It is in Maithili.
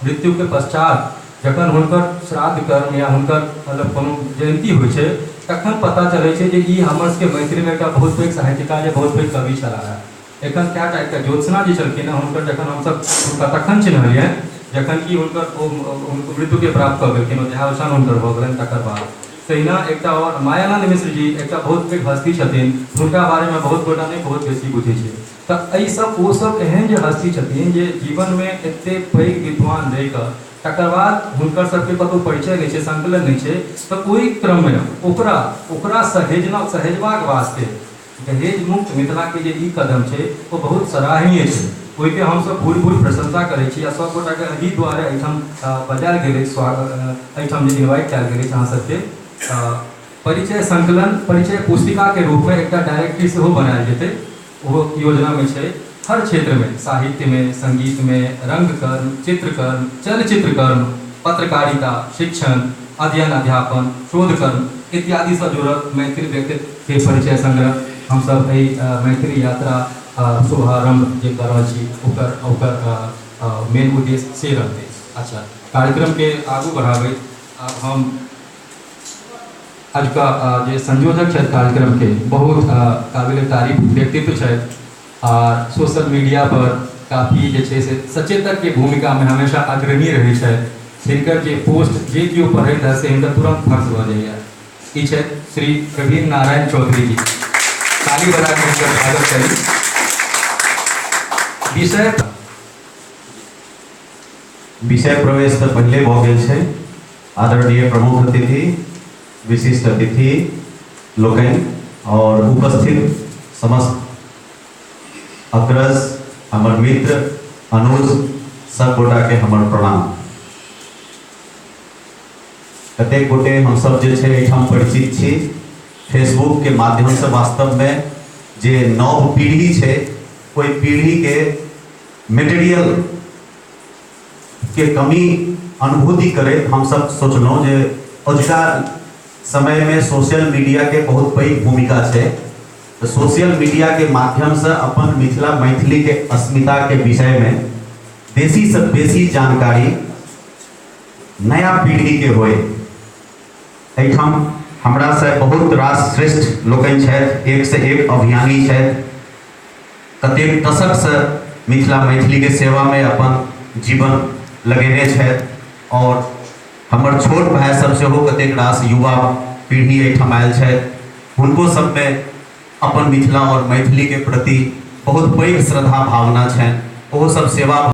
मृत्युके पश्चात जखन हुनकर श्राद्ध कर्म या हुनकर मतलब कोनो जयन्ती होइ छै तखन पता चलै छै जे ई हमर सबके मैथिलीमे एकटा बहुत पैघ साहित्यकार या बहुत पैघ कवि छलाह। एखन कएटा एकटा ज्योत्सना जी छलखिन हँ, हुनकर जखन हमसब हुनका तखन चिन्हलियनि जखन कि हुनकर ओ मृत्युके प्राप्त कऽ गेलखिन, ओ देहावसान हुनकर भऽ गेलनि तकर बाद। तहिना एकटा आओर मायानन्द मिश्र जी एकटा बहुत पैघ हस्ती छथिन, हुनका बारेमे बहुत गोटा नहि बहुत बेसी बुझै छै। तऽ एहिसब ओसब एहन जे हस्ती छथिन जे जीवनमे एतेक पैघ विद्वान रहिकऽ तकर बाद हुनकर सबके कतहु परिचय नहि छै, संकलन नहि छै, तऽ ओहि क्रममे ओकरा ओकरा सहेजना सहेजबाक वास्ते दहेज मुक्त मिथिलाके जे ई कदम छै ओ बहुत सराहनीय छै। ओहिके हमसब भूरि भूरि प्रशंसा करै छी आ सब गोटाके एहि दुआरे एहिठाम बजायल गेल अछि, स्वागत एहिठाम जे इन्वाइट कयल गेल अछि अहाँ सबके। परिचय संकलन परिचय पुस्तिकाके रूपमे एकटा डायरेक्टरी सेहो बनायल जेतै, ओहो योजनामे छै। हर क्षेत्रमे साहित्यमे, संगीतमे, रंगकर्म, चित्रकर्म, चलचित्रकर्म, पत्रकारिता, शिक्षण, अध्ययन अध्यापन, शोधकर्म इत्यादिसँ जुड़ल मैथिल व्यक्तित्वके परिचय संग्रह हमसब एहि मैथिली यात्रा शुभारम्भ जे कऽ रहल छी ओकर ओकर मेन उद्देश्य से रहतै। अच्छा, कार्यक्रमके आगू बढ़ाबैत आब हम आजुका जे संयोजक छथि कार्यक्रमके, बहुत काबिले तारीफ व्यक्तित्व छथि आ सोशल मीडिया पर काफी जे छै से सचेतकके भूमिकामे हमेशा अग्रणी रहै छथि। हिनकर जे पोस्ट जे केओ पढ़ैत है से हिनकर तुरंत फर्ज भऽ जाइए। ई छथि श्री प्रवीण नारायण चौधरी जी, ताली बजा के हिनकर स्वागत करी। विषय प्रवेश तऽ पहिले भऽ गेल छै। आदरणीय प्रमुख अतिथि, विशिष्ट अतिथि लोकनि और उपस्थित समस्त अग्रज, हमर मित्र अनुज, सब गोटा के हमर प्रणाम। कतेक गोटे हमसब जे छै एहिठाम परिचित छी फेसबुक के माध्यम से। वास्तव में जे नव पीढ़ी छै ओहि पीढ़ी के मटेरियल के कमी अनुभूति करैत हमसब सोचलहुँ जे अजुका समय में सोशल मीडिया के बहुत पैघ भूमिका छै, तऽ सोशल मीडिया के माध्यम से अपन मिथिला मैथिली के अस्मिता के विषय में बेसी से बेसी जानकारी नया पीढ़ी के होए। एहिठाम हमरा से बहुत रास श्रेष्ठ लोकनि छथि, एक से एक अभियानी छथि, कतेक दशक से मिथिला मैथिली के सेवा में अपन जीवन लगेने छथि और हमर छोट भाई सब सेहो कतेक रास युवा पीढ़ी एहिठाम आयल छथि, हुनको सबमे अपन मिथिला और मैथिली के प्रति बहुत पैघ श्रद्धा भावना छनि, ओहो सब सेवा